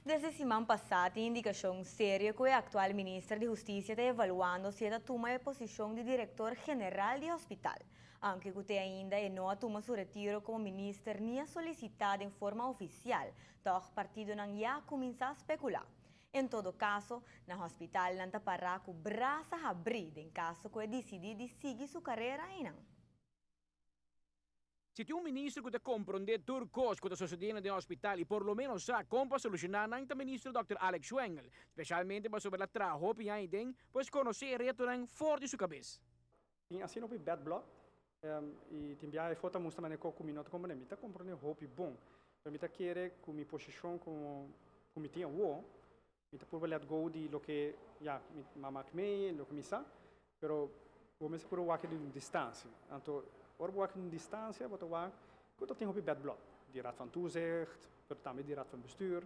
Desde siman pasa tin indicacion serio cu e actual minister di Husticia ta evaluando si e ta tuma e posicion di director general di hospital. Aunke cu te ainda e no a tuma su retiro como minister ni a solicita den forma oficial, toch partidonan ya a cuminsa specula. En todo caso, na hospital nan ta para cu brasa habri den caso cu e dicidi di sigui su carera einan. Si tin un minister cu ta compronde tur cos cu ta sucediendo den hospital y por lo menos sa con pa soluciona nan, ta minister Dòkter Alex Schwengle, specialmente pasobra el a traha hopi aña den, pues conoce e retonan for di su cabes. Tin asina hopi bad blood y tin biaha e foto a mustra manera cu mi no ta comprende. Mi ta comprende hopi bon, pero mi ta kere cu mi posicion como cu mi tin awo, mi ta purba let go di loke ya mi mama a mei, loke mi sa, pero bo mester purba wak di un distancia. Anto ora bo wak di un distancia bo ta wak cu ta tin hopi bad blood di Raad van Toezicht, pero tambe di Raad van Bestuur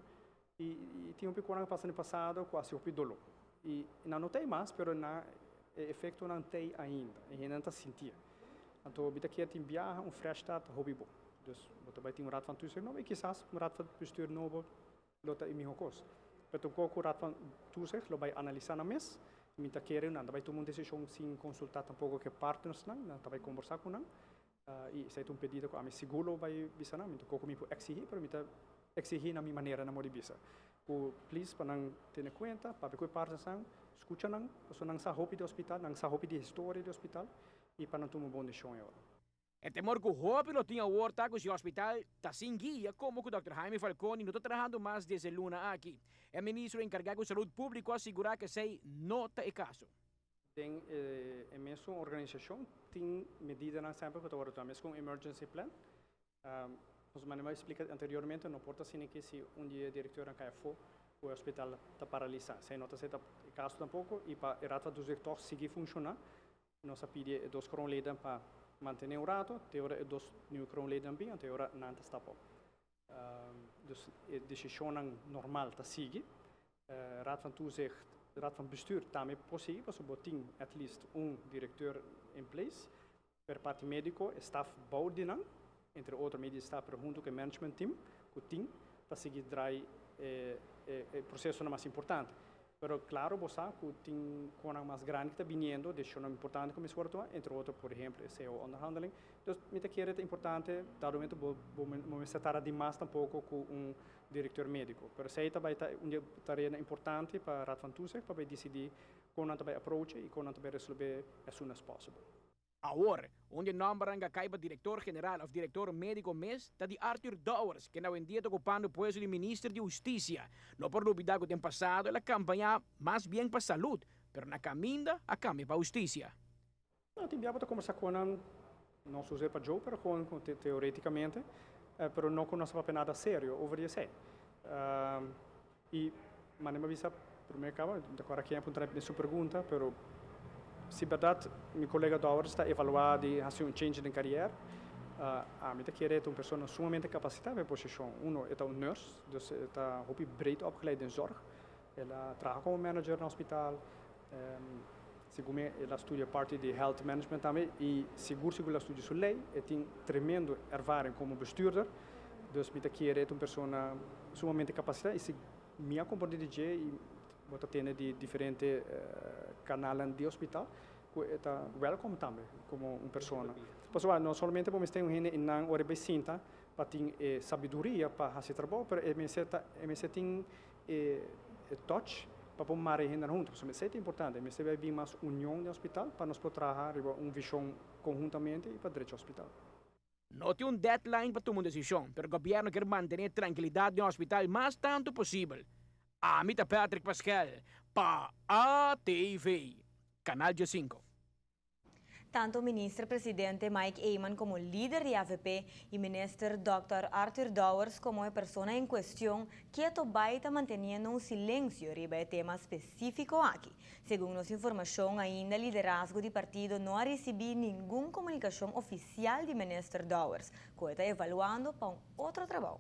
y tin hopi cosnan a pasa den pasado cu a haci hopi dolor. Y nan no ta ei mas, pero nan e efectonan ta ei ainda y hendenan ta sintié. Anto mi ta kier tin biaha un fresh start ta hopi bon. Dus bo ta bai tin un Raad van Toezicht nobo y kisas un Raad van Bestuur nobo lo ta e miho cos. Pero tampoco Raad van Toezicht lo bai analisa nan mes. Mi ta kere nan ta bai tuma un decision sin consulta tampoco cu e partnersnan, nan ta bai conversa cu nan. Y esey ta un pedido cu ami sigur lo bai bisa nan. Mi tampoco mi por exigi, pero mi ta exigi na mi manera na modo di bisa. Cu please pa nan tene cuenta, papia cu e partnersnan, scucha nan, pasobra nan sa hopi di hospital, nan sa hopi di historia di hospital y pa nan tuma un bon decision e ora. E temor cu hopi lo tin awor ta cu si hospital ta sin guia, como cu Dòkter Jaime Falconi no ta trahando mas desde luna aki. E ministro encarga cu salud publico a sigura cu esey no ta e caso. Den e mesun organisacion tin medidanan semper cu ta wordo tuma, mes cu un emergency plan. Nos manera mi a splica anteriormente no por ta asina ki si un di e directornan cay afo cu e hospital ta paralisa. Esey no ta ser e caso tampoco y pa e Raad van Toezicht toch sigui funciona nos a pidi e dos kroonleden pa mantene un rato te ora e dos nieuwe kroonleden bin, anto e ora nan ta stap op. Dus e decisionnan normal ta sigui. Raad van Toezicht, Raad van Bestuur tambe por sigui pasobra bo tin at least un directeur in place. Per parti medico e staf bou di nan, entre otro media staf pero hunto cu e management team cu tin ta sigui draai e e procesonan mas importante. Pero claro bo sa cu tin conan mas grandi cu ta biniendo, decisionnan importante cu mester worde tuma, entre otro por ehemplo e cao onderhandeling. Dus mi ta kere ta importante dado momento bo bo mester tarda di mas tampoco cu un directeur medico. Pero esey ta bay ta un di e tareanan importante pa Raad van Toezicht pa bay dicidi con nan ta bay approach y con nan ta bay resolve as soon as possible. Awor, un di e nombernan cu a cay pa director general of director medico mes ta di Arthur Dowers, ken awendia ta ocupando puesto di minister di Husticia. No por lubida cu den pasado el a campaña mas bien pa salud, pero na caminda a cambia pa husticia. No tin bia bo ta combersa cu nan, no zozeer pa joke, pero gewoon teoreticamente, pero no cu nos a papia nada serio over di esey. Y manera mi a bisa primer caba, mi ta acorda ken a puntra mi su pregunta, pero si berdad mi colega Dowers ta evalua di haci un change den carrière, ami ta kere e ta un persona sumamente capacita pa e posicion. Uno, e ta un nurse, dus e ta hopi breed opgeleid den zorg. El a traha como manager na hospital, segun mi el a studia parti di health management tambe y sigur sigur el a studia su ley. E tin tremendo ervaring como bestuurder, dus mi ta kere e ta un persona sumamente capacita y si mi a comprende di dje y bo ta tende di diferente canalnan di hospital cu e ta welcome tambe como un persona. Pasobra no solamente bo mester un hende y nan ora e bay sinta pa tin e sabiduria pa haci e trabou, pero e mester ta e mester tin e touch pa por mara e hendenan hunto. Pasobra esei ta importante. Mester bai bin mas union den hospital pa nos por traha riba un vision conhuntamente y pa drecha hospital. No tin un deadline pa tuma un decision, pero gobierno kier mantene trankilidad den hospital mas tanto posibel. Ami ta Patrick Paskel pa ATV, Canal 15. Tanto Minister Presidente Mike Eman como lider di AVP y Minister Dòkter Arthur Dowers como e persona en cuestion keto bay ta manteniendo un silencio riba e tema specifico aki. Segun nos informacion ainda liderazgo di partido no a ricibi ningun comunicacion oficial di Minister Dowers cu e ta evaluando pa un otro trabao.